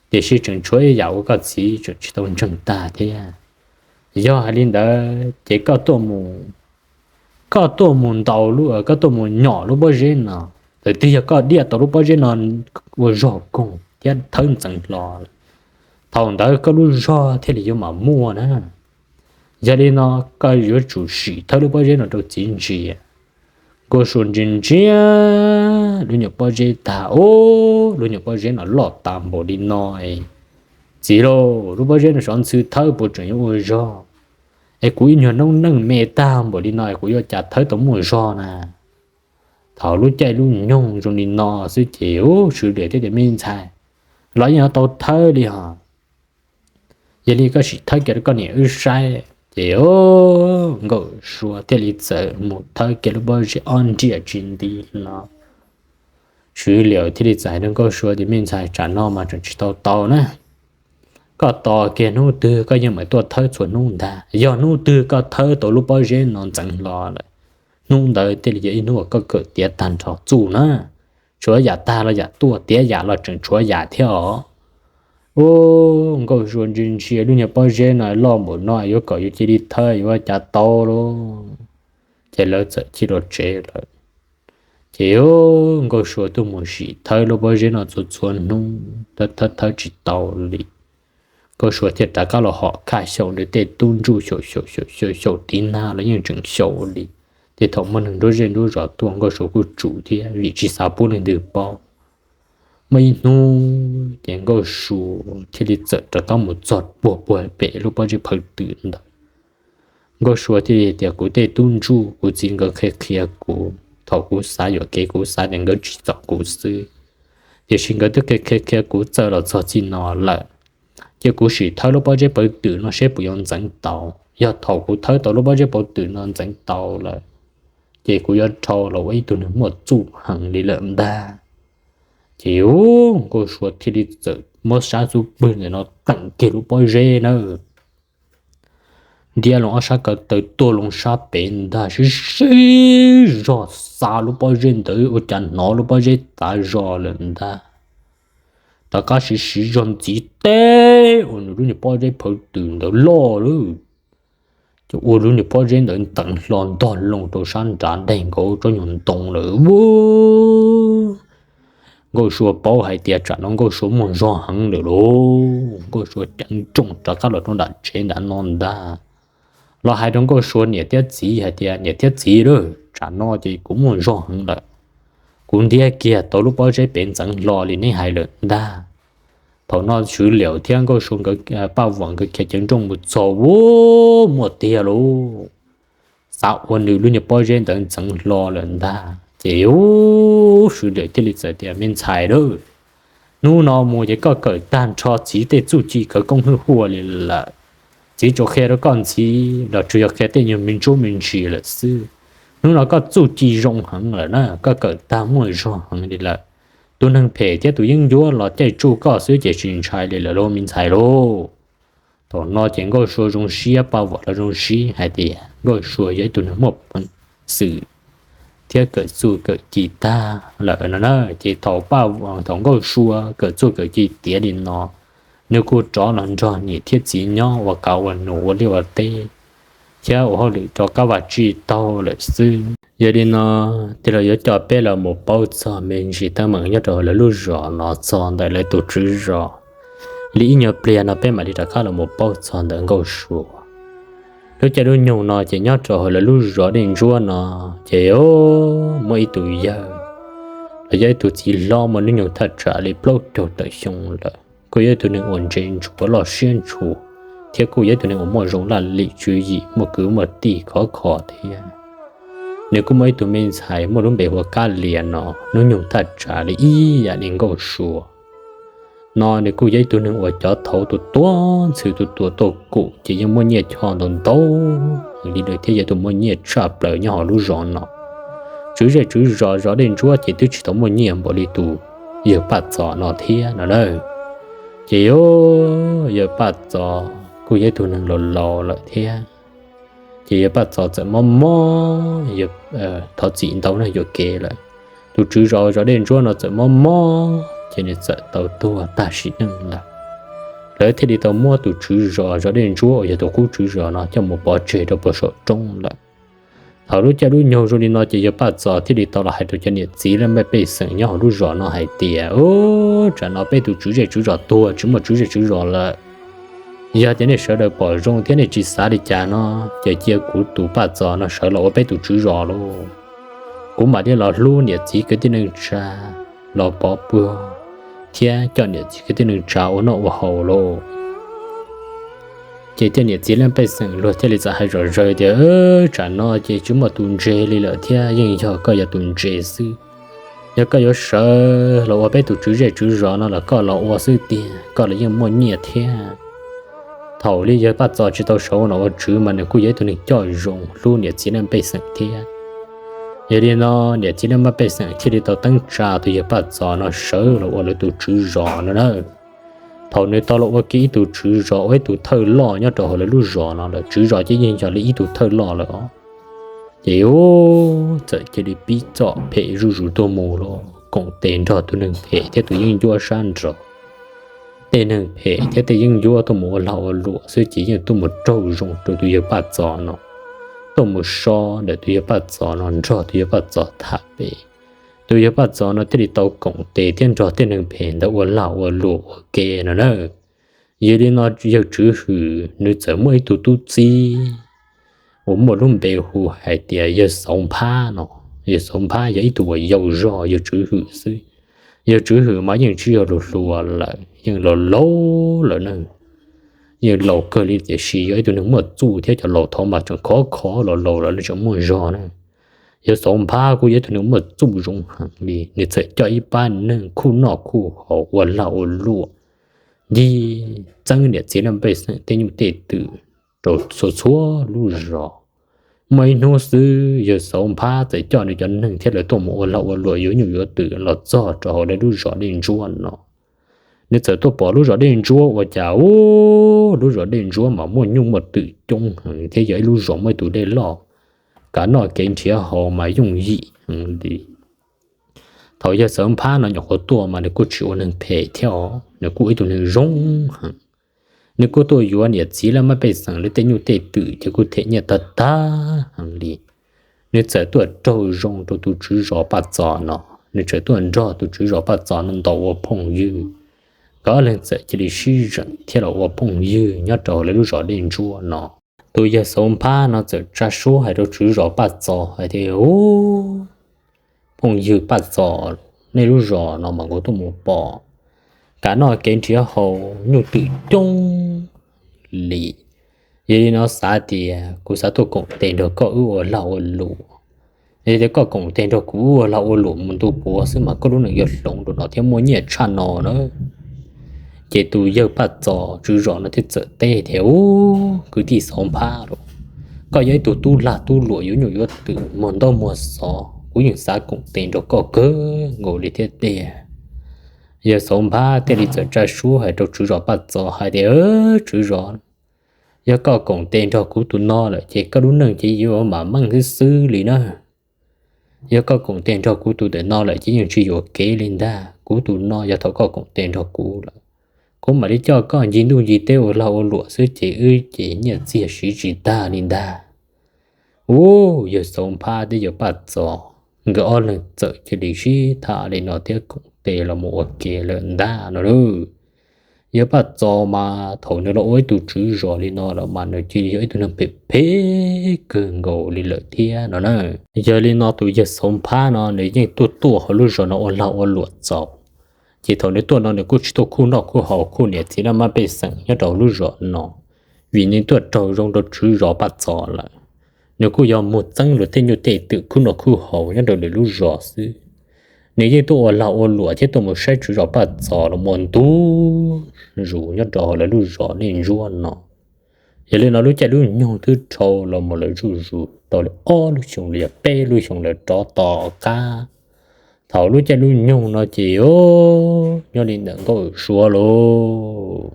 tiam sis tseem tshuav ib yam uas koj txiv tseem tsis tau ntseeg tag thiab. Yog hais li ntawd ces koj tuaj mus, koj tuaj mus ntaus, koj tuaj mus nyom lub pob zeb no, thaum twg yog koj diaj tau lub pob zeb no ua zog koog thiab thawb ntxeev hlo, thaum ntawd koj lub zog thiaj li yuav mam muaj na. Yog li no koj yuav tsum sim thawb lub pob zeb no rau txiv ntsia. Nkauj Sua ntsia ntsia lub nyuam pob zeb tag, ub, lub nyuam pob zeb no loj tas npaum li no, txiv lauj, lub pob zeb no xyov ntxhw thawb puas tseem yuav ua zog, es kuv ib nyuag noob neej me tag npaum li no es kuv yuav cas thawb tau muaj zog na. Thaum lub caij lub nyoog zoo li no xwb ces ub, Swv Liam thiaj tias, me ntxhais, los yeej yuav tau thawb li hos. Yog li koj sim thawb kiag rau koj niam wb saib. Ces Nkauj Sua thiaj li txawm mus thawb kiag lub pob zeb ob nriaj tsis nti hlo. Swv Liam thiaj li txawm hais rau Nkauj Sua tias, me ntxhais, tsam no mas tseem tsis tau tau na. Koj tos kiag hnub twg koj yeej mam tuaj thawb txhua hnub ntag. Yog hnub twg koj thawb tau lub pob zeb no ntxeev hlo lawm, hnub ntawd thiaj li yog ib hnub uas koj kawm tiav tag nrho txuj na. Tshuav yam tag los yam tuaj, tiav yam los tseem tshuav yam thiab os. Ub, Nkauj Sua ntsia ntsia lub nyuag pob zeb no loj npaum no yuav kom yus cia li thawb yuav cas tau lauj. Ces lawv txawm cia li los tsev lawm. Ces Nkauj Sua tuaj mus sim thawb lub pob zeb no txhua txhua hnub, thawb thawb tsis tau li. Nkauj Sua thiaj rov qab los hom khaj xyaum nws tej tub ntsuj xyaum xyaum xyaum xyaum xyaum tiv nag los yeej tseem xyaum li. Ces thaum muaj neeg nruab zej nruab zos tuaj Nkauj Sua kuj tsum thiab vim tsis xav pub leej twg paub. Muaj ib hnub ces Nkauj Sua thiaj li txawm rov qab mus txog puag puag pem lub pob zeb phaw twm ntawd. Nkauj Sua thiaj li tias, kuv tej tub ntsuj kuv txiv nkawd qhia qhia kuv, thaum kuv xav yuam kev kuv xav tias nkawd tsim txom kuv xwb, tiam sis nkawd twb qhia qhia qhia kuv txawj los txog txij no lawm. Ces kuv sim thawb lub pob zeb phaw twm no seb puas yuav ntxeev tau. Yog thaum kuv thawb tau lub pob zeb phaw twm no ntxeev tau lawm, ces kuv yuav dhau los ua ib tug neeg muaj txuj heev li lawm ntag. Ces Nkauj Sua thiaj li txawm muab sab xub pwg ntawm no teem kiag lub pob zeb na, ntiab loo ob sab ko taw tuaj loo sab pem ntag, sib sib zog xa lub pob zeb ntawd ua cas hnov lub pob zeb tav zog lawm ntag. Rov qab sib sib zog ntxiv teb ua nws lub nyuag pob zeb phaw twm ntawd loj lawm. Ces ua lub nyuag pob zeb ntawd ntxeev hlo ntog loo rau sab nrad daig nkaus tsob nyuag ntoo lawm. Nkauj Sua paub hais tias tsam no Nkauj Sua muaj zog heev lawm lauj. Nkauj Sua ceev nrooj rov qab los rau nram tsev nram no ntag, los hais rau Nkauj Sua niam thiab txiv hais tias, niam thiab txiv lauj, tsam no ces kuv muaj zog heev lawm. Kuv ntiab kiag tau lub pob zeb pem ntxeev hlo li neb hais lawm ntag. Thaum no Swv Liam thiab Nkauj Sua nkawd, Paj Vuam nkawd khiav ceev nrooj mus txog, ub, muaj tiag lauj. Xav ua nws lub nyuag pob zeb ntawd ntxeev hlo lawm ntag. Ces Swv Liam thiaj li txawm tias, me ntxhais lauj, hnub no mus ces koj kawm tag nrho txiv tej txuj ci khawv koob hwj huaj li lawm. Txiv tsuas qhia rau koj ntxiv los tsuas yog qhia tej nyuag me ntsuab me ntsis lawm xwb. Hnub no koj txuj ci zoo heev lawm na, koj kawm tag muaj zog heev li lawm. Tus neeg phem thiab tus yeeb ncuab los caij tsuj koj xwb ces tsis ntshai li lawm lauj me ntxhais lauj. Thaum no ces Nkauj Sua zoo siab, Paj Vam los zoo siab hais tias Nkauj Sua yog ib tug neeg muaj peev xwm thiab kawm txuj kawm ci tag lawm no na. Ces thaum Paj, thaum Nkauj Sua kawm txuj kawm ci tiav li no, nws kuj rov los nrog niam thiab txiv nyob ua kav ua num ua liaj ua teb thiab ua hauj lwm rau qab vaj tsib taug lawm xwb. Yog li no, tig los yuav coj peb los mus paub txog me ntsis teeb meem nyob rau hauv lawv lub zos no txog ntawm lawv tus tswv zos li ib nyuag pliag no peb mam li rov qab los mus paub txog ntawm Nkauj Sua. Lub caij lub nyoog no ces nyob rau hauv lawv lub zos Dej Ntsuab no ces muaj ib tug yawg los yog ib tug txiv hlob muaj hnub nyoog thaj tsam li plaub caug tawm xyoo lawm, kuj yog ib tug neeg uas ntse ntsuav loj siab ntshua thiab kuj yog ib tug neeg uas muaj zoo laj lim tswv yim muaj kwv muaj tij khov kho thiab. Nws kuj muaj ib tug me ntxhais muaj lub npe hu ua Kab Lias no, hnub nyoog thaj tsam li ib yam li Nkauj Sua no. Nws kuj yog ib tug neeg uas cov thaud tus tuav ntxhw tus tuav tuaj kum ces yeej muaj nyiaj choj ntau ntau li lawm thiab yog tus muaj nyiaj tshaj plaws nyob hauv lub zos no. Tswv zej tswv zos zos Dej Ntsuab ces twb tsis tau muaj nyiaj npaum li tus yawg Paj Txos no thiab no na. Ces yawg Paj Txos kuj yog ib tug neeg laus laus lawm thiab. Ces yawg Paj Txos txawm mob mob, thov txim ntau neeg yuam kev lawm. Tus tswv zos zos Dej Ntsuab no txawm mob mob ces nws txawm tau tuag tag sim neej lawm. Lawv thiaj li tau muab tus tswv zos zos Dej Ntsuab uas yog tus qub tswv zos no coj mus pov tseg rau puag saum roob lawm. Thaum lub caij lub nyoog zoo li no ces yawg Paj Txos thiaj li tau los hais rau cov niam txiv laj mej pej xeem nyob hauv lub zos no hais tias, Ub, tsam no peb tus tswv zej tswv zos tuag tsis muaj tswv zej tswv zos lawm. Yog tias nej sawv daws pom zoo thiab nej tsis xav li cas no ces cia kuv tus Paj Txos no sawv los ua peb tus tswv zos lauj. Kuv mam li los hlub niam txiv kwv tij neej tsa, los pov puag thiab coj niam txiv kwv tij neej tsa ua noj ua haus lauj. Ces tej niam txiv laj mej pej xeem luag thiaj li txawm hais zom zaws tias, Tsam no ces tsis muaj tus ntse li lawm thiab yeej yog koj yog tus ntse xwb. Yog koj yuav sawv los ua peb tus tswv zej tswv zos no los koj los ua xwb tiag, koj los yeej muaj nyiaj thiab. Thaum li yawg Paj Txos tsis tau sawv ua nom ua tswv mas nws kuj yog ib tug neeg coj zoo hlub niam txiv laj mej pej xeem thiab. Yog li no niam txiv laj mej pej xeem thiaj li tau teeb tsa tus yawg Paj Txos no sawv los ua lawv tus tswv zos no na. Thaum nws tau los ua kiag ib tug tswv zos ua ib tug thawj loj nyob rau hauv lawv lub zos no lawm, tswv zos ces yeej yog li ib tug thawj loj lawm os. Ces txawm cia li pib txom phem zuj zus tuaj mus los koom tes nrog tus neeg phem thiab tus yeeb ncuab sab nraud. Tej neeg phem thiab tej yeeb ncuab tuaj mus ua lag ua luam xwb ces yeej tuaj mus raug zoo rau tus yawg Paj Txos no, tuaj mus so ntawm tus yawg Paj Txos no nrog tus yawg Paj Txos tham pem. Tus yawg Paj Txos no thiaj li tau koom tes thiab nrog tej neeg phem ntawd ua lag ua luam ua ke no na. Yog li no yawg Tswv Hwm nws txawm muaj ib tug tub txib uas muaj lub npe hu hais tias yawg Xauv Nphab no. Yawg Xauv Nphab yog ib tug uas yau zog yawg Tswv Hwm xwb. Yawg Tswv Hwm mas yeej tsis yog luag hluas lawm, yeej laus laus lawm na. Yeej laus kawg li tiam sis yog ib tug neeg muaj txuj thiab cov laus thaud mas tseem khov kho, laus laus lawm tseem muaj zog na. Yawg Xauv Nphab kuj yog ib tug neeg muaj txuj zoo heev li, nws txawm coj ib pab neeg khuj noj khuj haus ua lag ua luam ncig txeeb niam txiv laj mej pej xeem tej nyuj tej twm rau txhua txhua lub zos. Muaj ib hnub xwb yawg Xauv Nphab txawm coj nws cov neeg thiab lawv tuaj mus ua lag ua luam yuav nyuj yuav twm los txog rau hauv lawv lub zos Dej Ntsuab no. Nws txawm tuaj pom lub zos Dej Ntsuab ua cas, ub, lub zos Dej Ntsuab mas muaj nyuj muaj twm coob heev thiab yog ib lub zos muaj ib tug dej loj, kav noj kev nrhiav haus mas yooj yim heev li. Thaum yawg Xauv Nphab no nyuam qhuav tuaj mas nws kuj tsis ua neeg phem thiab os, nws kuj ua ib tug neeg zoo heev. Nws kuj tuaj yuav niam txiv laj mej pej xeem lawv tej nyuj tej twm ces kuj them nyiaj tag tag heev li. Nws txawm tuaj raug zoo rau tus tswv zos Paj Txos no, nws txawm tuaj nrog tus tswv zos Paj Txos no ntaus ua phooj ywg. Nkawd ob leeg txawm cia li sib zeem thiab los ua phooj ywg nyob rau lawv lub zos Dej Ntsuab no. Tus yawg Xauv Nphab no txawm tsa suab hais rau tswv zos Paj Txos hais tias, Ub, phooj ywg Paj Txos, nej lub zos no mas kuv tuaj mus pom, kav noj kev nrhiav haus nyuj twm coob li. Yog li no xav tias kuv xav tuaj koom tes nrog koj wb ua lag ua luam. Yog tias koj koom tes nrog kuv wb ua lag ua luam mus ntu puav xwb mas koj lub neej yuav hloov rau no thiab muaj nyiaj tshaj no na. Ces tus yawg Paj Txos tswv zos no thiaj txawm teb tias, Ub, kwv tij Xauv Nphab lauj, koj yog ib tug tub lag tub luam yuav nyuam yuav twm muag ntaub muag xov, kuv yeej xav koom tes nrog koj kawg nkaus li thiab tiag. Yawg Xauv Nphab thiaj li txawm tsa suab hais rau tswv zos Paj Txos hais tias, Tswv zos, yog koj koom tes nrog kuv tus no lawm ces koj lub neej ces yuav mam meej xwb xwb li na. Yog koj koom tes nrog kuv tus ntawm no lawm ces yeej tsis yuam kev li ntag. Kuv tus no yog thaum koj koom tes nrog kuv lawm, kuv mam li coj koj ncig ntuj ncig teb ua lag ua luam xwb ces wb ces nyiaj txiag siv tsis tag li ntag. Ub, yawg Xauv Nphab thiab yawg Paj Txos nkawd ob leeg txawm cia li sib tham li no thiab koom tes los mus ua ke lawm ntag no lauj. Yawg Paj Txos mas thaum nws los ua ib tug tswv zos li no lawm mas nws cia li yog ib tug neeg phem phem kawg nkaus li lawm thiab no na. Yog li no tus yawg Xauv Nphab no nws yeej tuaj tuaj hauv lub zos no ua lag ua luam txaus. Ces thaum nws tuaj no nws kuj tsis tuaj khuj noj khuj haus khuj niam txiv laj mab pej xeem nyob rau hauv lub zos no, vim nws tuaj raug zoo rau tswv zos Paj Txos lawm. Nws kuj yog mus txeeb luag tej nyuj tej twm khuj noj khuj haus nyob rau lwm lub zos xwb. Nws yeej tuaj ua lag ua luam thiab tuaj mus saib tswv zos Paj Txos los mus ntu zus nyob rau hauv lawv lub zos Dej Ntsuab no. Yog li no lub caij lub nyoog twb dhau los mus lawm zuj zus tau li ob lub xyoo los yog peb lub xyoo lawm rov tom qab. Thaum lub caij lub nyoog no ces nyob li ntawm Nkauj Suav lauj,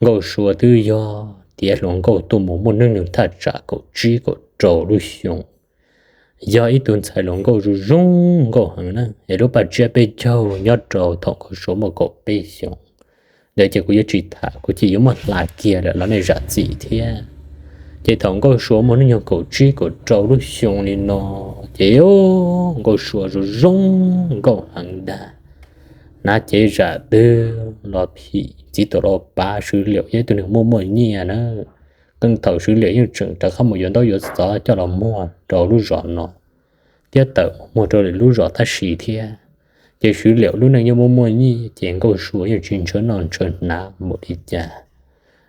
Nkauj Suav twb yog tiav hluas nkauj tuaj mus muaj hnub nyoog thaj tsam kaum tsib kaum rau lub xyoo. Yog ib tug ntxhais hluas nkauj zoo zoo nkauj heev na, es lub paj tsiab peb caug nyob rau thaum Nkauj Suav muaj kaum peb xyoos ntawd ces kuv yuav tsis tham, kuv cia yuav muab hla kiag lawm los nej zam txim thiab. Ces thaum Nkauj Suav muaj hnub nyoog kaum tsib kaum rau lub xyoo li no, ces Nkauj Suav zoo zoo nkauj heev ntag. Hnav cev zam twg los phim txiv tuam los pav, Swv Liaum yog ib tug neeg muaj muaj nyiaj na. Qee thaum Swv Liaum yeej tseem rov qab mus yuav ntaub yuav xov coj los muag rau lub zos no thiab tawm mus muag rau lwm lub zos tab sis thiab. Ces Swv Liaum lub neej yeej muaj muaj nyiaj ces Nkauj Suav yeej tsis ntshaw noj ntshaw hnav npaum li cas.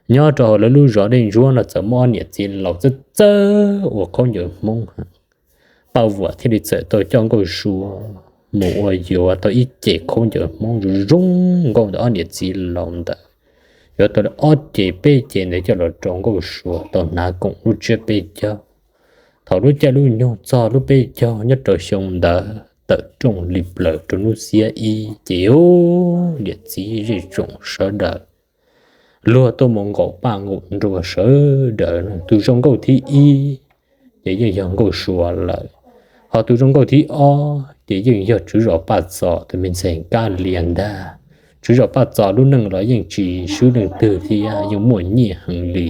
Nyob rau hauv lawv lub zos Dej Ntsuab no txawm muaj ob niam txiv laus txawj txawj ua khaub ncaws Hmoob heev. Paj Vuam thiaj li txawm tau coj Nkauj Suav mus ua yuav tau ib ce khaub ncaws Hmoob zoo zoo nkauj ntawm ob niam txiv laus ntawd. Yuav tau ob ce peb ce ntawd coj los rau Nkauj Suav tau hnav koom lub tsiab peb caug. Thaum lub caij lub nyoog txog lub peb caug nyob rau xyoo ntawd tawm rooj li plaws rau hnub xiab ib ces niam txiv zej tsoom sawv daws luag tuaj mus nqaum paj nqaum nruas sawv daws. Tus zoo nkauj thib ib ces yeej yog Nkauj Suav lawm, ho tus zoo nkauj thib ob ces yeej yog tswv zos Paj Txos tus me ntxhais Kab Lia ntag. Tswv zos Paj Txos lub neej los yeej tsis swb leej twg thiab yeej muaj nyiaj heev li.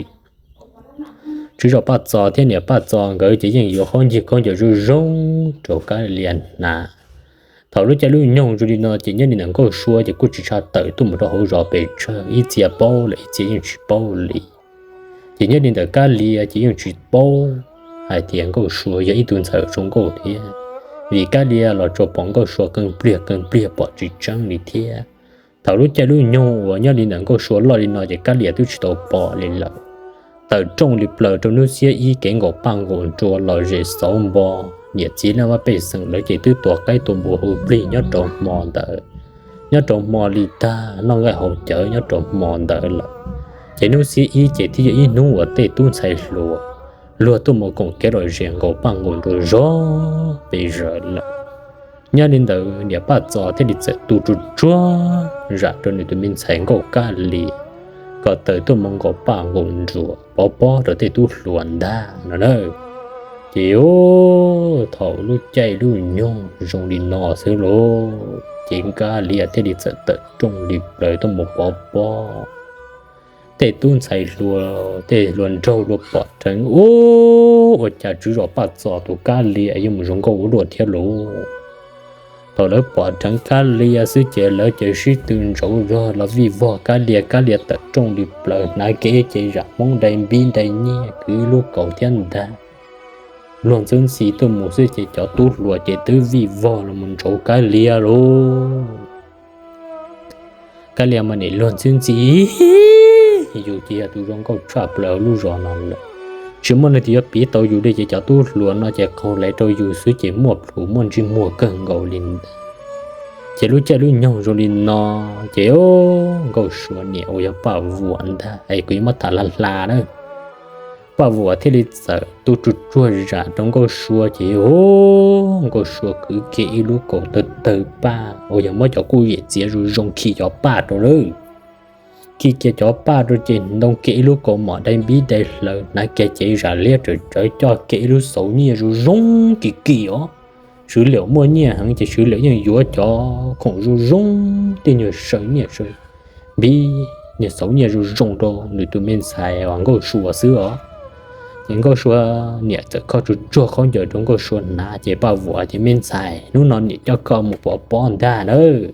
Tswv zos Paj Txos thiab niam Paj Txos nkawd ces yeej yuav khaub ncaws khaub ncaws zoo zoo rau Kab Lia hnav. Thaum lub caij lub nyoog zoo li no ces nyob li ntawm Nkauj Suav ces kuj tsis tshua tawm tuaj mus rau hauv zos pes tsawg, ib txhia paub lawm ib txhia yeej tsis paub li. Ces nyob li ntawm Kab Lia ces yeej tsis paub hais tias Nkauj Suav yog ib tug ntxhais zoo nkauj thiab, vim Kab Lia los tsuas pom Nkauj Suav qee pliag qee pliag pom tsis tseeb li thiab. Thaum lub caij lub nyoog uas nyob li ntawm Nkauj Suav loj li no ces Kab Lia twb tsis tau pom li lawm. Tawm rooj li plaws rau hnub xiab ib kev nqaum paj nqaum nruas los zem xauv npo, niam txiv laj mab pej xeem lawv ces twb tua qaib tua npua hu plig nyob rau hmo ntawd, nyob rau hmo li tag noj nqaij haus cawv nyob rau hmo ntawd lawm. Ces hnub xiab ib ces thiaj yog ib hnub uas tej tub ntxhais hluas luag tuaj mus koom kev los zem nqaum paj nqaum nruas zog pes zaws lawm. Nyob li ntawd niam Paj Txos thiaj li txawm tu tsuag tsuag zam rau nws tus me ntxhais nkauj Kab Lia kom tawm tuaj mus nqaum paj nqaum nruas pov pob rau tej tub hluas ntag no na. Ces thaum lub caij lub nyoog zoo li no xwb lauj, ces Kab Lia thiaj li txawm tawm rooj li plaws tuaj mus pov pob. Tej tub ntxhais hluas tej hluas nraug luag pom dheev, Ub, ua cas tswv zos Paj Txos tus Kab Lia yeej mus zoo nkauj ua luaj thiab lauj? Thaum lawv pom dheev Kab Lia xwb ces lawv ces sib tw ntsauv zog los vij vog Kab Lia. Kab Lia tawm rooj li plaws hnav kiag ib ce zam Hmoob dai npib dai nyiaj kwv lub kaus thiab ntag. Luag ntxwb ntxhi tuaj mus xwb ces cov tub hluas ces twb vij vog los mus ntsauv Kab Lia lauj. Kab Lia mas nim luag ntxwb ntxhi, yus ces yog tus zoo nkauj tshaj plaws hauv lub zos no lawm. Tsis muaj leej twg yuav piv tau yus li ces cov tub hluas no ces qaug hlais rau yus xwb ces muaj plhus muaj ntsej muag kawg nkaus li ntag. Ces lub caij lub nyoog zoo li no, ces Nkauj Suav niam uas yog Paj Vuam ntag es kuv yuav muab tham hla hla na. Paj Vuam thiaj li txawm tu tsuag tsuag zam rau Nkauj Sua ces, Nkauj Sua kwv kiag ib lub kaus tawg tawg paj uas yog muab cov kuj yem txiav zoo zoo khi cov paj rau lawm. Khi kiag cov paj rau ces ntoo kiag ib lub kaus mom dai npib dai hlaws, hnav kiag cev zam liab rawv rawv, coj kiag ib lub xauv nyiaj zoo zoo kis kis os. Swv Liam muaj nyiaj heev ces Swv Liam yeej yuav cov khoom zoo zoo, tej nyuag saw nyiaj saw npib, nyuag xauv nyiaj zoo zoo rau nws tus me ntxhais uas Nkauj Sua xwb os. Ces Nkauj Sua niam txawm kho tsuag tsuag khaub ncaws rau Nkauj Sua hnav ces Paj Vuam tias, Me ntxhais, hnub no niam coj koj mus pov pob ntag nawb.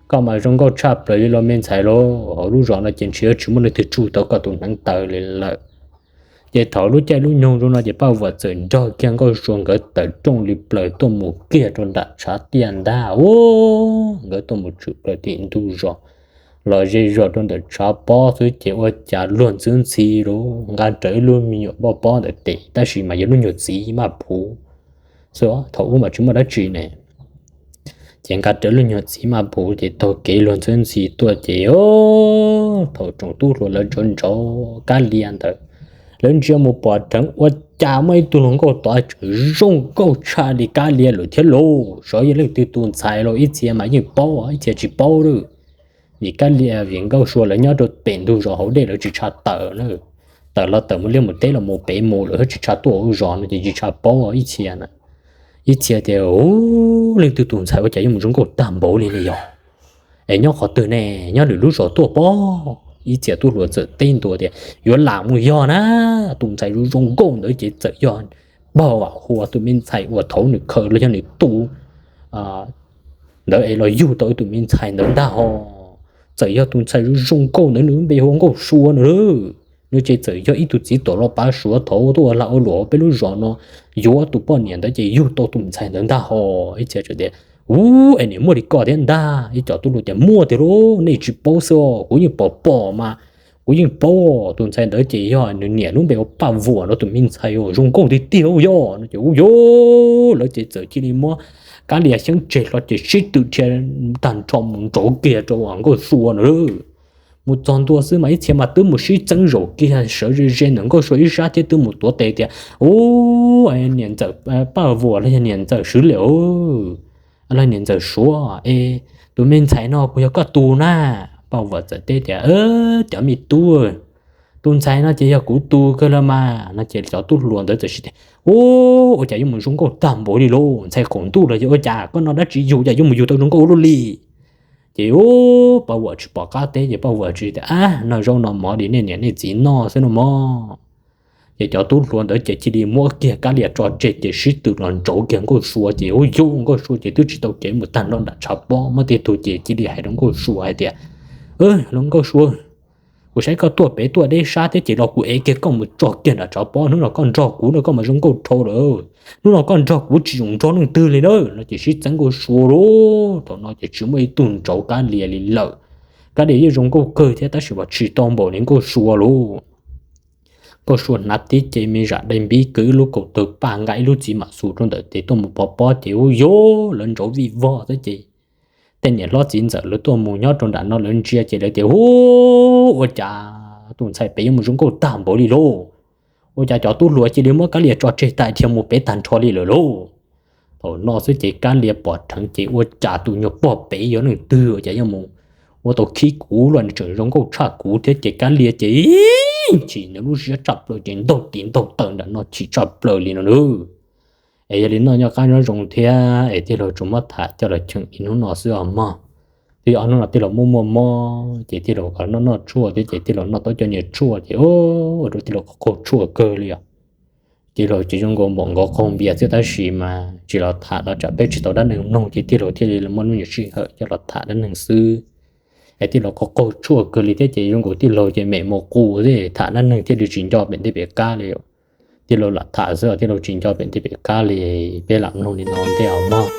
Koj mas zoo nkauj tshaj plaws li los me ntxhais lauj, hauv lub zos no ces ntshe yuav tsis muaj leej twg tsuj tau koj tus hneev taw li lawm. Ces thaum lub caij lub nyoog zoo no ces Paj Vuam txawm nrog kiag Nkauj Sua nkawd tawm rooj li plaws tuaj mus kiag rau nram tshav tiaj ntag. Nkawd tuaj mus tshwm plaws tim ntug zos los ze zog rau ntawm tshav pob xwb ces ua cas luag ntxhwb ntxhi lauj, nqa rawv ib lub me nyuam npoj pob ntawm tes, tab sis mas yog lub nyuag txiv maj phuv xwb, thaum ub mas tsis muaj dab tsi ne. Ces nqa rawv lub nyuag txiv maj phuv ces taug kev luag ntxhwb ntxhi tuaj ces, thaum tsoom tub hluas lawv ntsauv ntsauv Kab Lia ntawd, lawv ntsia mus pom dheev ua cas muaj ib tug hluas nkauj tod tseem zoo nkauj tshaj li Kab Lia lawm thiab lauj. Xyov yog leej twg tus ntxhais los ib txhia mas yeej paub, ib txhia tsis paub lawm. Vim Kab Lia vim Nkauj Sua lawv nyob rau pem ntug zos hauv dej lawv tsis tshua tawm na. Tawm los tawm mus liaj mus teb los mus pem mus lawm thiab tsis tshua tuaj hauv zos no ces tsis tshua paub ib txhia na. Ib txhia tias, Ub, leej twg tus ntxhais ua cas yuav mus zoo nkauj tag npaum li ne yog? Es nyob qhov twg ne? Nyob lwm lub zos tuaj pob. Ib txhia tub hluas txawm teb ntua tias, Yuav lam mus yog na, tus ntxhais zoo zoo nkauj ntawd ces txawm yog Paj Vuam hu ua tus me ntxhais uas thaud nws khaws los yog nws tu ntawd es los yug tau tus me ntxhais ntawd ntag hos. Txawm yog tus ntxhais zoo zoo nkauj ntawd nws lub npe hu ua Nkauj Sua no lauj. Nws ces txawm yog ib tug txiv tuam los pav Suav thaud tuaj ua lag ua luam hauv peb lub zos no, yuav tus poj niam ntawd ces yug tau tus ntxhais ntawd ntag hos. Ib txhia tias, Ub, es niam muaj li ko thiab ntag? Ib co tub hluas tias, Muaj tiag lauj, nej tsis paub xwb os, kuv yeej pom pom mas, kuv yeej paub. Tus ntxhais ntawd ces yog nws niam lub npe ua Paj Vuam no, tus me ntxhais zoo nkauj tiag tiag yog no ces, Ub, yog. Lawv ces txawm cia li muab Kab Lia xyeeb tseg hlo ces sib tw dhia tag nrho mus ntsauv kiag rau Nkauj Sua no lauj. Mus txog ntua xwb mas ib txhia mas twb mus sib txeeb zaum kiag sawv ze ze ntawm Nkauj Sua ib sab thiab twb mus tuav tes tias, Ub, niam ntxawm Paj Vuam los yog niam ntxawm Swv Liam, los niam ntxawm Suav, es tus me ntxhais no puas yog koj tus na? Paj Vuam txawm teb tias, Cov me tub, tus ntxhais no ces yog kuv tus kawg los mas no ces cov tub hluas ntawd txawm sib tias, Ub, ua cas yuav mus zoo nkauj tag npaum li lauj, ntxhais qaum ntuj los yog ua cas, koj noj dab tsi yug cas yuav mus yug tau zoo nkauj ua luaj li? Ces ub, Paj Vuam tsis pom qab teb ces Paj Vuam tsis tias, Ab, noj zaub noj mov li nej niam nej txiv noj xwb no mog. Ces cov tub hluas ntawd ces cia li muab kiag Kab Lia tso tseg ces sib tw los ntsauv kiag Nkauj Sua ces ub, yug Nkauj Sua ces twb tsis tau kev mus tag nrho nram tshav pob, muaj tej tug ces cia li hais rau Nkauj Sua hais tias, Los Nkauj Sua, kuv saib koj tuaj pem tuaj deb sab thiab ces los kuv ev kiag koj mus tso kiag nram tshav pob, hnub no koj nrog kuv no koj mas zoo nkauj dhau lawm. Hnub no koj nrog kuv tsis txhob nrog leej twg li na no ces sib txeeb Nkauj Sua lauj. Thaum no ces tsis muaj ib tug ntsauv Kab Lia li lawm. Kab Lia yeej zoo nkauj kawg thiab tab sis mas tsis tau npaum li Nkauj Sua lauj. Nkauj Sua hnav tib ce me zam dai npib, kwv ib lub kaus tawg paj, nqa ib lub txiv mam xus rau ntawm tes tuaj mus pov pob ces ub, yog lawv ntsauv vij vog xwb ces tej niam hlob txiv ntxawm lawv tuaj mus nyob rau nram no lawv ntsia ces lawv tias, Ub, ua cas tus ntxhais pem yuav mus zoo nkauj tag npaum li lauj? Ua cas cov tub hluas cia li muab Kab Lia tso tseg tas dhia mus pem tag nrho li lawm lauj? Thaum no xwb ces Kab Lia pom dheev ces ua cas tus nyuag pog pem yog leej twg ua cas yuav mus ua tau khib kuv los nws tseem zoo nkauj tshaj kuv thiab ces Kab Lia ces chim nws lub siab tshaj plaws ces ntaug tes ntaug taw nram no chim tshaj plaws li no nawb. Es yog li no nyob qab nyob zoo thiab es tij laug tsuas muab tham coj los cheem li hnub no xwb os mog. Twb yog ob hnub no tij laug muaj muaj mob ces tij laug noj noj tshuaj thiab ces tij laug noj tau cov niag tshuaj ces ua rau tij laug qaug tshuaj kawg li os. Tij laug ces zoo nkaus npaum nkaus qaug npias xwb tab sis mas tsis los tham los tsam peb tsis tau dab neeg mloog ces tij laug thiaj li muab lub nyuag sij hawm coj los tham dab neeg xwb. Es tij laug qaug qaug tshuaj kawg li thiab ces zoo nkaus tij laug ces mem mus qus xwb, tham dab neeg thiaj li tsis nco pem ntej pem qab li. Tij laug lam tham xwb os, tij laug tsis nco pem ntej pem qab li. Peb lam mloog li no ntej os mog.